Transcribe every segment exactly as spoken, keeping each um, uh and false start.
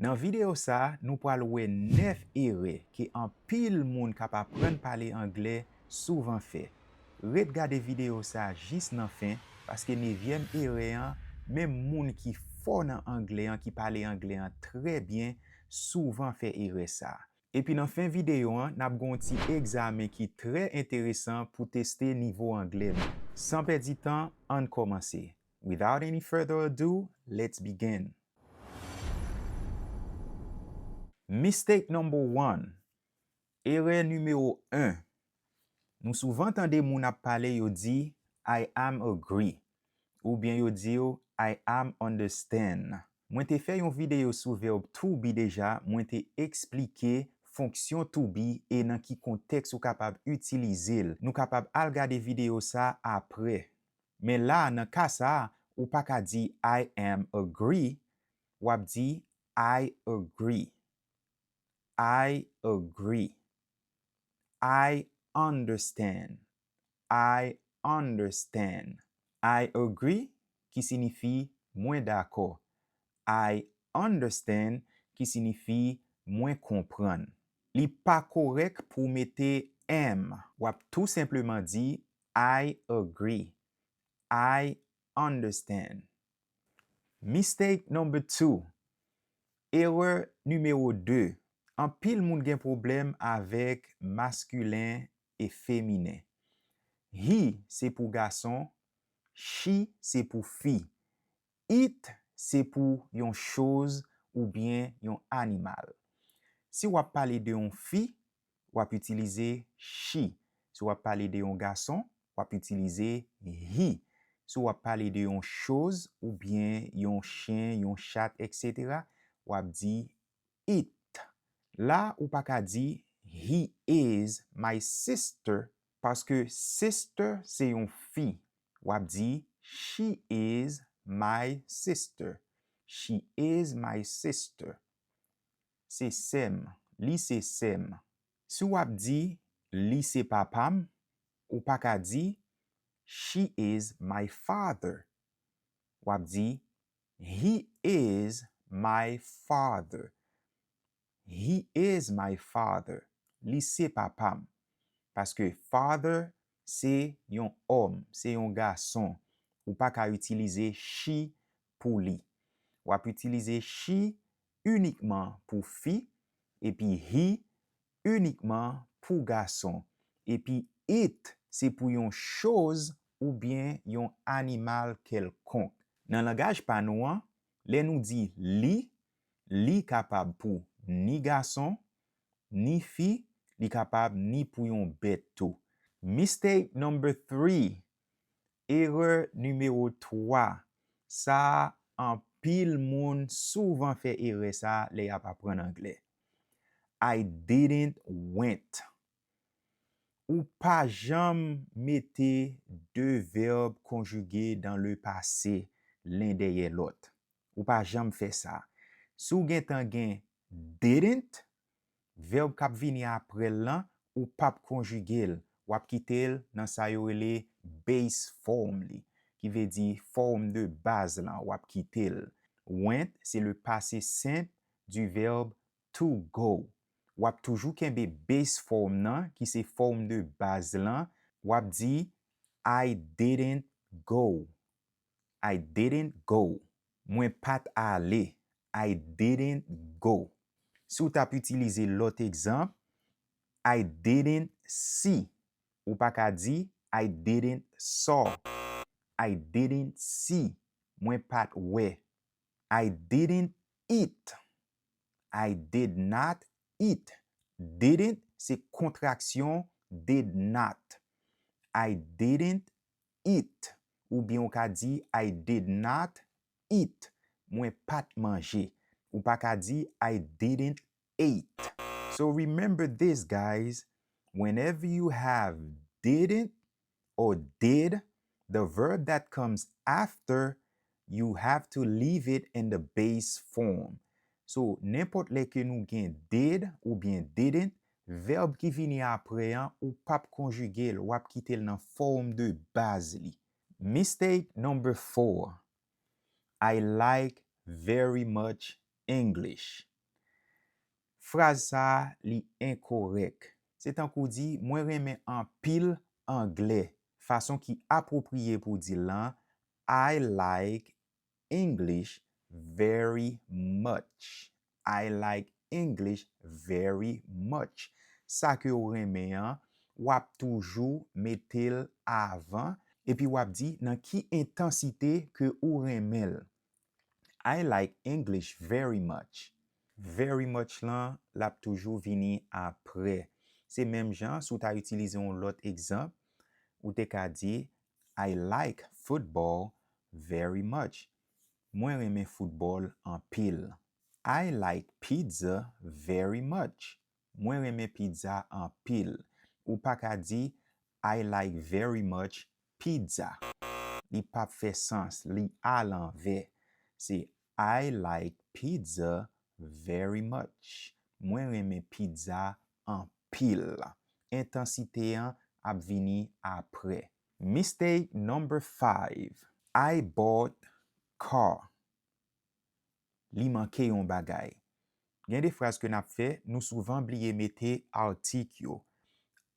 Nan videyo sa, nou pral wè nèf erè ke anpil moun k ap aprann pale anglè souvan fè. Ret gade videyo sa jis nan fen, paske nevyèm erè an, menm moun ki fò nan anglè an, ki pale anglè an trè byen, souvan fè erè sa. Epi nan fen videyo an, n ap gen yon ti egzamen ki trè enteresan pou teste nivo anglè nou. San pèdi tan, ann kòmanse. Without any further ado, let's begin. Mistake number one. Erè nimewo en. Nou souvan tande moun ap pale, yo di, "I am agree." Oubyen yo di w, "I am understand." Mwen te fè yon videyo sou vèb to be deja, mwen te eksplike fonksyon to be e nan ki kontèks ou kapab itilize l. Nou kapab al gade videyo sa apre. Men la, nan ka sa, ou pa ka di, "I am agree," w ap di, "I agree." I agree. I understand. I understand. I agree, ki siyifi mwen dakò. I understand, ki siyifi mwen konprann. Li pa kòrèk pou w mete am. W ap tou senpleman di, "I agree." I understand. Mistake number two. Erè nimewo de. Anpil moun gen pwoblèm avèk maskilen e feminen. He se pou gason, she se pou fi. It se pou yon choz oubyen yon animal. Si w ap pale de yon fi, w ap itilize she. Si w ap pale de yon gason, w ap itilize he. Si w ap pale de yon choz oubyen yon chen, yon chat, etsetera, w ap di it. La, ou pa ka di, "He is my sister," paske sister se yon fi. W ap di, "She is my sister." She is my sister. Se sè m. Li se sè m. Si w ap di, "Li se papa m," ou pa ka di, "She is my father." W ap di, "He is my father." He is my father. Li se papa m. Paske father se yon òm, se yon gason. Ou pa ka itilize she pou li. W ap itilize she inikman pou fi, epi he inikman pou gason. Epi it se pou yon choz oubyen yon animal kèlkonk. Nan langaj pa nou an, lè nou di li, li kapab pou ni gason, ni fi, li kapab ni pou yon bèt tou. Mistake number three. Erè nimewo twa. Sa, anpil moun souvan fè erè sa lè y ap aprann anglè. I didn't went. Ou pa janm mete de vèb konjige dans le passé, len dèyè lòt. Ou pa janm fè sa. Si w gentan gen didn't, vèb k ap vini apre l lan, ou p ap konjige l. W ap kite l nan sa yo rele base form li, ki vle di fòm de baz lan, w ap kite l. Went, se le passé simple du verbe to go. W ap toujou kenbe base form nan, ki se fòm de baz lan. W ap di, I didn't go. I didn't go. Mwen pa t ale. I didn't go. Si w t ap itilize lòt egzanp, I didn't see. Ou pa ka di, I didn't saw. I didn't see. Mwen pa t wè. I didn't eat. I did not eat. Didn't se kontraksyon did not. I didn't eat. Oubyen ou ka di, I did not eat. Mwen pa t manje. Ou pa ka di, I didn't ate. So remember this, guys. Whenever you have didn't or did, the verb that comes after, you have to leave it in the base form. So, nenpòt lè ke nou gen did oubyen didn't, vèb ki vini apre an, ou p ap konjige l, w ap kite l nan fòm de baz li. Mistake number four. I like very much English. Fraz sa a, li enkorèk. Se tankou di, mwen renmen anpil anglè. Fason ki apwopriye pou di l lan, I like English very much. I like English very much. Sa ke w renmen an, w ap toujou mete l avan, epi w ap di nan ki entansite ke ou renmen l. I like English very much. Very much lan, l ap toujou vini apre. Se menm jan, si w ta itilize yon lòt egzanp, ou te ka di, I like football very much. Mwen renmen foutbòl anpil. I like pizza very much. Mwen renmen pizza anpil. Ou pa ka di, I like very much pizza. Li p ap fè sans, li alanvè. Se I like pizza very much. Mwen renmen pizza anpil. Entansite an ap vini apre. Mistake number five. I bought car. Li manke yon bagay. Gen de fraz ke n ap fè, nou souvan bliye mete atik yo,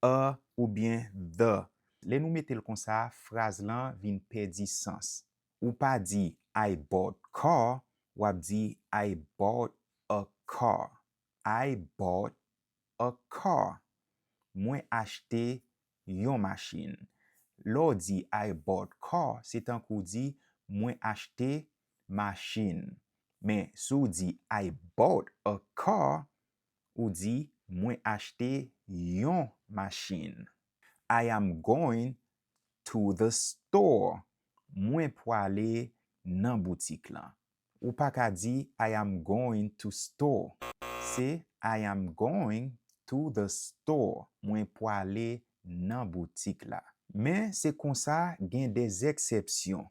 a oubyen the. Lè nou mete l konsa, fraz lan vin pèdi sans. Ou pa di, I bought car, w ap di, I bought a car. I bought a car. Mwen achte yon machin. Lè w di, I bought car, se tankou w di, mwen achte machin. Men, si w di, I bought a car, ou di, mwen achte yon machin. I am going to the store. Mwen pwale nan boutik lan. Ou pa ka di, I am going to store. Se, I am going to the store. Mwen pwale nan boutik la. Men, se konsa, gen de eksepsyon.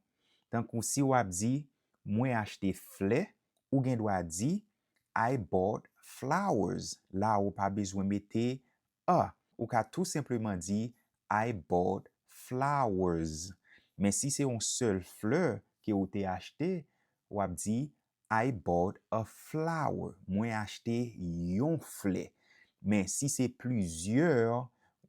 Tankou si w ap di, mwen achte flè, ou gen dwa di, I bought flowers. La, ou pa bezwen mete a. Ou ka tou senpleman di, I bought flowers. Men si se yon sèl flè ke ou te achte, w ap di, I bought a flower. Mwen achte yon flè. Men si se plizyè,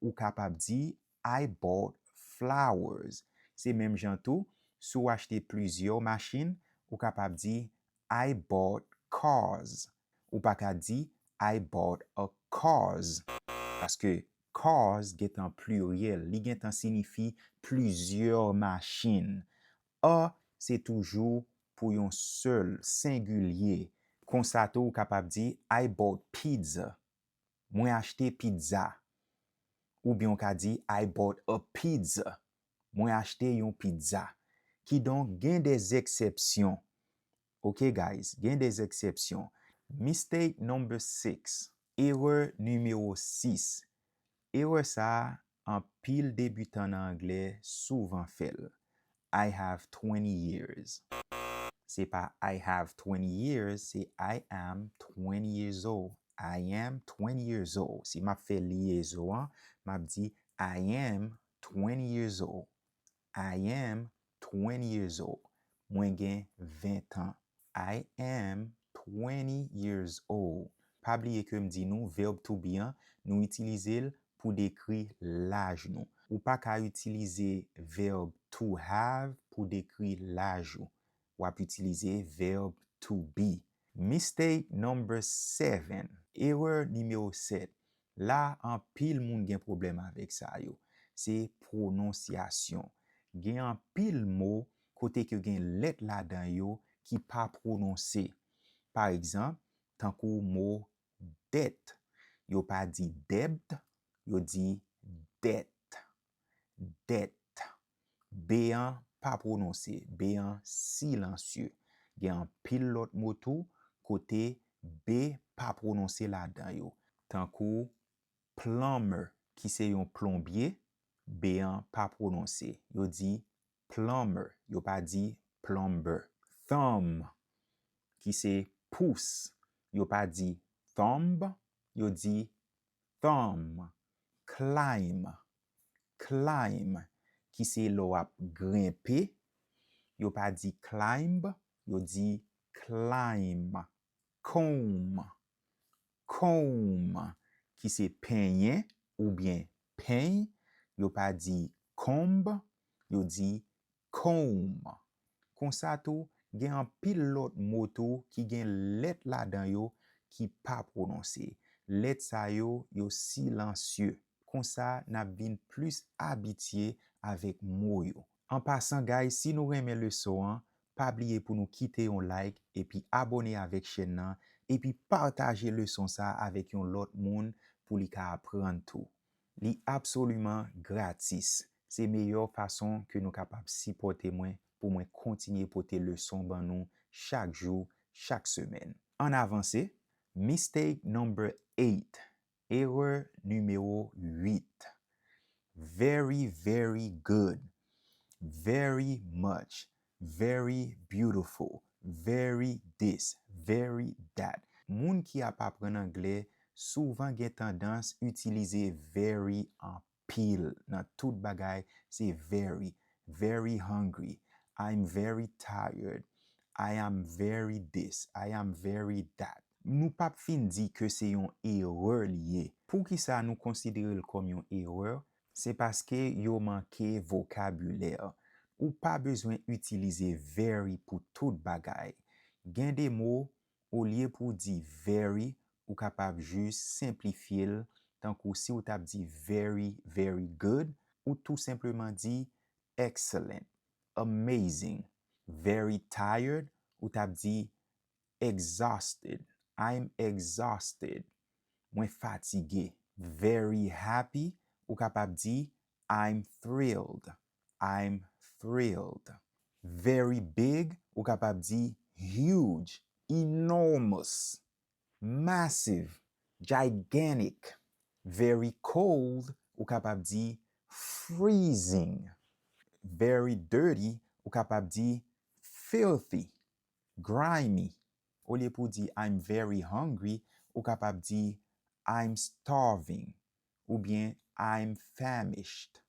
ou kapab di, I bought flowers. Se menm jan tou, si w achte plizyè machin, ou kapab di, I bought cars. Ou pa ka di, I bought a cars. Paske cars gentan pliryèl, li gentan siyifi plizyè machin. A se toujou pou yon sèl, sengilye. Konsa tou, ou kapab di, I bought pizza. Mwen achte pizza. Oubyen w ka di, I bought a pizza. Mwen achte yon pizza. Kidonk, gen de eksepsyon. Ok, guys, gen de eksepsyon. Mistake number six. Erè nimewo sis. Erè sa a, anpil debitan nan anglè souvan fè l. I have twenty years. Se pa I have twenty years, se I am twenty years old. I am twenty years old. Si m ap fè lyezon an, m ap di, I am twenty years old. I am twenty years old. Mwen gen ven tan. I am twenty years old. Pa bliye ke m di nou, verb to be an, nou itilize l pou dekri laj nou. Ou pa ka itilize verb to have pou dekri laj ou. W ap itilize verb to be. Mistake number seven. Erè nimewo sèt. La, anpil moun gen pwoblèm avèk sa yo. Se pwononsyasyon. Gen anpil mo kote ke gen lèt ladan yo ki pa pwononse. Pa egzanp, tankou mo dèt. Yo pa di dèbt, yo di dèt. Dèt. B an pa pwononse. B an silansye. Gen anpil lòt mo tou kote B pa pwononse ladan yo. Tankou plumber, ki se yon plonbye, B an pa pwononse. Yo di plumber, yo pa di plumber. Thumb, ki se pous, yo pa di thumb, yo di thumb. Climb, climb, ki se lè w ap grenpe, yo pa di climb, yo di climb. Comb, comb, ki se penyen oubyen peny, yo pa di comb, yo di comb. Konsa tou, gen anpil lòt mo tou ki gen lèt ladan yo ki pa pwononse. Lèt sa yo, yo silansye. Konsa, n ap vin plis abitye avèk mo yo. An pasan, guys, si nou renmen leson an, pa bliye pou nou kite yon like epi abòne avèk chèn nan, epi pataje leson sa avèk yon lòt moun pou li ka aprann tou. Li absoliman gratis. Se meyè fason ke nou kapab sipòte mwen pou mwen kontinye pote leson ban nou chak jou, chak semèn. Ann avanse, mistake number eight. Erè nimewo uit. Very, very good. Very much. Very beautiful. Very this. Very that. Moun ki ap aprann anglè souvan gen tandans itilize very anpil nan tout bagay. Se very. Very hungry. I'm very tired. I am very this. I am very that. Nou p ap fin di ke se yon erè li ye. Poukisa nou konsidere l kòm yon erè? Se paske yo manke vokabilè. Ou pa bezwen itilize very pou tout bagay. Gen de mo, olye pou w di very, ou kapab jis senplifye l, tankou si w t ap di very, very good, ou tou senpleman di excellent, amazing. Very tired, ou t ap di exhausted. I'm exhausted. Mwen fatige. Very happy, ou kapab di I'm thrilled. I'm thrilled. Very big, ou kapab di huge, enormous, massive, gigantic. Very cold, ou kapab di freezing. Very dirty, ou kapab di filthy, grimy. Olye pou w di I'm very hungry, ou kapab di I'm starving oubyen I'm famished.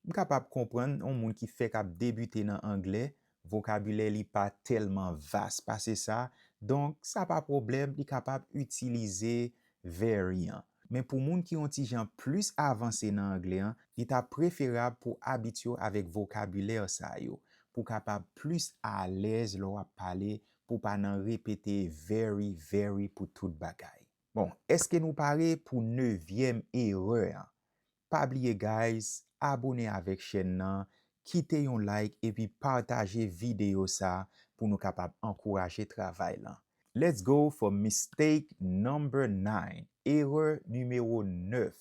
M kapab konprann yon moun ki fèk ap debite nan anglè, vokabilè li pa tèlman vas pase sa, donk sa pa pwoblèm, li kapab itilize very an. Men pou moun ki yon ti jan plis avanse nan anglè an, li ta preferab pou abitye w avèk vokabilè sa yo, pou w kapab plis alèz lè w ap pale, pou w pa nan repete very, very pou tout bagay. Bon, èske nou pare pou nevyèm erè an? Pa bliye, guys, abòne avèk chèn nan, kite yon like epi pataje videyo sa pou nou kapab ankouraje travay lan. Let's go for mistake number nine. Erè nimewo nèf.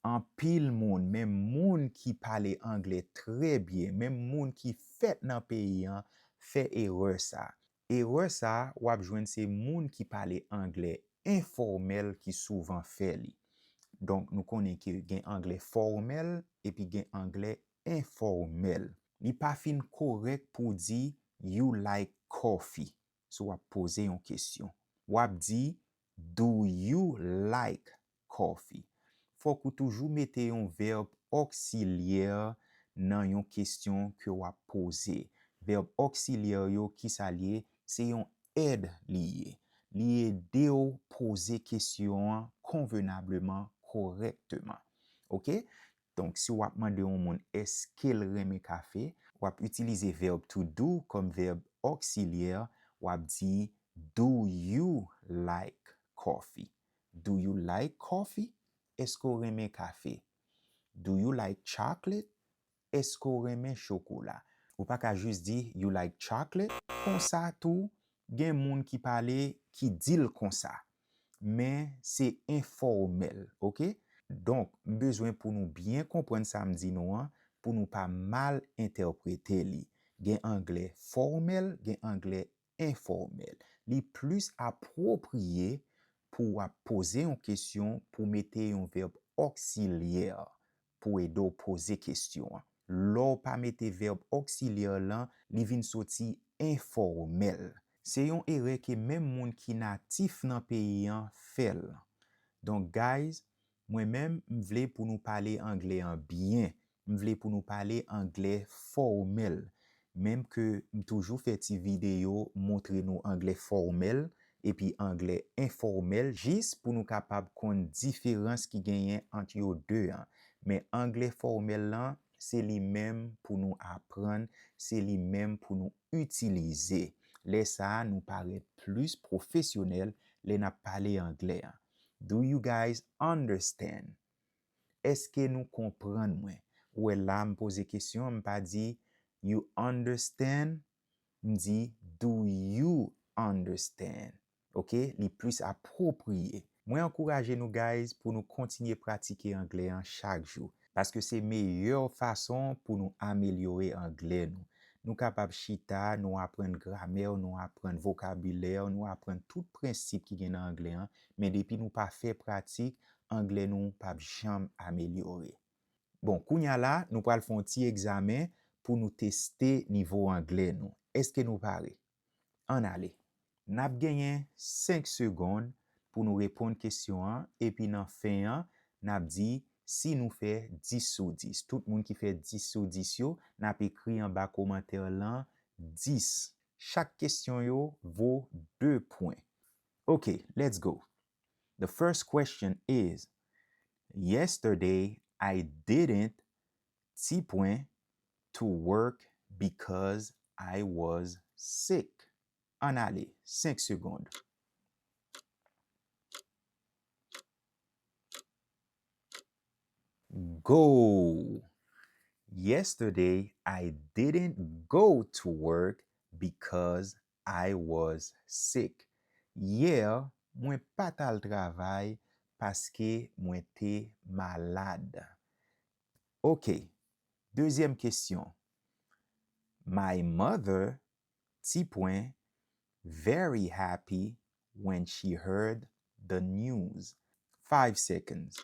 Anpil moun, menm moun ki pale anglè trè byen, menm moun ki fèt nan peyi an, fè erè sa. Erè sa, w ap jwenn se moun ki pale anglè enfòmèl ki souvan fè li. Donk, nou konnen ke gen anglè fòmèl epi gen anglè enfòmèl. Li pa fin kòrèk pou w di you like coffee si w ap poze yon kesyon. W ap di do you like coffee? Fòk ou toujou mete yon vèb oksilyè nan yon kesyon ke w ap poze. Vèb oksilyè yo, kisa l ye? Se yon èd li ye. Li ede w poze kesyon an konvenableman, kòrèkteman. Oke? Donk, si w ap mande yon moun èske l renmen kafe, w ap itilize vèb to do kòm vèb oksilyè, w ap di do you like coffee? Do you like coffee? Èske w renmen kafe? Do you like chocolate? Èske w renmen chokola? Ou pa ka jis di you like chocolate. Konsa tou, gen moun ki pale, ki di l konsa. Men se enfòmèl, oke? Donk, m bezwen pou nou byen konprann sa m di nou an, pou nou pa mal entèprete li. Gen anglè fòmèl, gen anglè enfòmèl. Li plis apwopriye pou w ap poze yon kesyon pou mete yon vèb oksilyè pou ede w poze kesyon an. Lè w pa mete vèb oksilyè lan, li vin soti enfòmèl. Se yon erè ke menm moun ki natif nan peyi an fè l. Donk, guys, mwen menm, m vle pou nou pale anglè an byen. M vle pou nou pale anglè fòmèl. Menm ke m toujou fè ti videyo montre nou anglè fòmèl, epi anglè enfòmèl, jis pou nou kapab konn diferans ki genyen ant yo de an. Men anglè fòmèl lan, se li menm pou nou aprann, se li menm pou nou itilize. Lè sa a, nou parèt plis pwofesyonèl lè n ap pale anglè an. Do you guys understand? Èske nou konprann mwen? Ou wè la, m poze kesyon, m pa di, "You understand?" M di, "Do you understand?" Oke? Li plis apwopriye. Mwen ankouraje nou, guys, pou nou kontinye pratike anglè an chak jou. Paske se meyè fason pou nou amelyore anglè nou. Nou kapab chita, nou aprann gramè, nou aprann vokabilè, nou aprann tout prensip ki gen nan anglè an, men depi nou pa fè pratik, anglè nou p ap janm amelyore. Bon, kounye a la, nou pral fè yon ti egzamen pou nou teste nivo anglè nou. Èske nou pare? Ann ale. N ap genyen senk segonn pou nou reponn kesyon an, epi nan fen an, n ap di si nou fè dis sou dis. Tout moun ki fè dis sou dis yo, n ap ekri anba kòmantè lan dis. Chak kesyon yo vo de pwen. Ok, let's go. The first question is, yesterday I didn't, ti pwen, to work because I was sick. Ann ale, senk segonn. Go. Yesterday, I didn't go to work because I was sick. Yè, mwen pa t al travay paske mwen te malad. Ok. Dezyèm kesyon. My mother, ti pwen, very happy when she heard the news. Five seconds.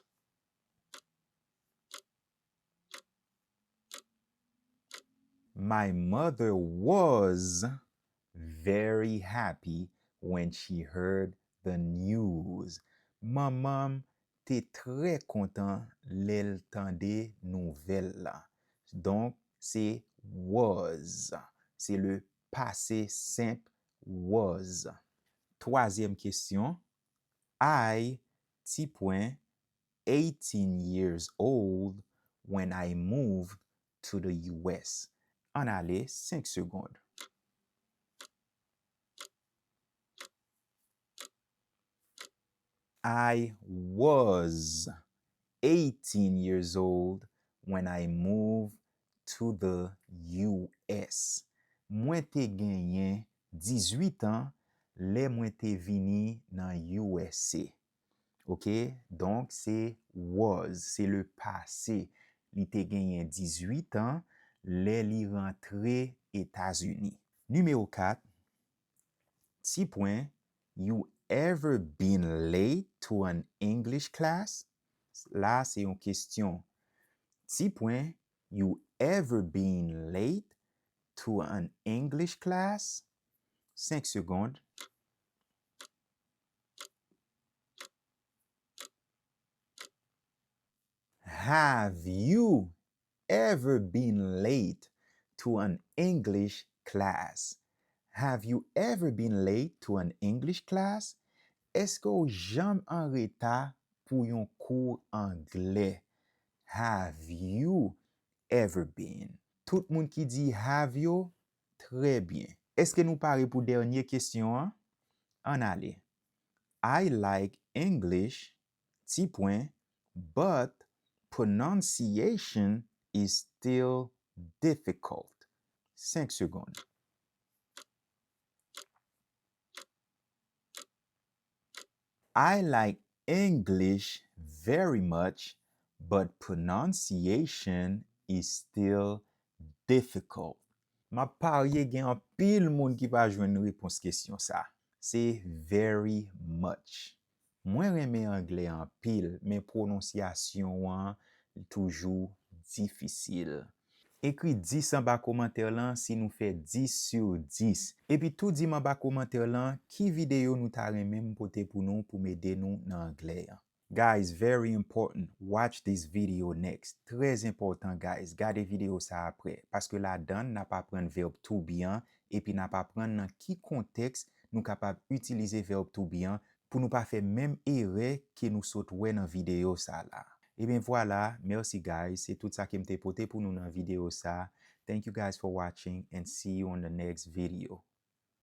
My mother was very happy when she heard the news. Manman m te trè kontan lè l tande nouvèl la. Donk, se was. Se le passé simple was. Twazyèm kesyon. I, ti pwen, eighteen years old when I moved to the U S. Ann ale, senk segonn. I was eighteen years old when I moved to the U S. Mwen te genyen dizuit an lè mwen te vini nan U S A. Ok? Donk, se was, se le passé. Li te genyen dizuit an lè li rantre Etazini. Nimewo kat, ti pwen, you ever been late to an English class? La, se yon kesyon. Ti pwen, you ever been late to an English class? Senk segonn. Have you ever been late to an English class? Have you ever been late to an English class? Èske w janm an reta pou yon kou anglè? Have you ever been? Tout moun ki di have yo, trè byen. Èske nou pare pou dènye kesyon an? Ann ale. I like English, ti pwen, but pronunciation is still difficult. Senk segonn. I like English very much, but pronunciation is still difficult. M ap parye gen anpil moun ki pa jwenn repons kesyon sa. Se very much. Mwen renmen anglè anpil, men pwononsyasyon an toujou difisil. Ekri dis anba kòmantè lan si nou fè dis sou dis. Epi tou di m anba kòmantè lan ki videyo nou ta renmen m pote pou nou pou m ede nou nan anglè an. Guys, very important, watch this video next. Trè enpòtan, guys, gade videyo sa apre, paske ladan n ap aprann vèb to be an, epi n ap aprann nan ki kontèks nou kapab itilize verb to be an pou nou pa fè menm erè ke nou sot wè nan videyo sa la. Ebyen vwala, mèsi guys, se tout sa ke m te pote pou nou nan videyo sa. Thank you guys for watching and see you on the next video.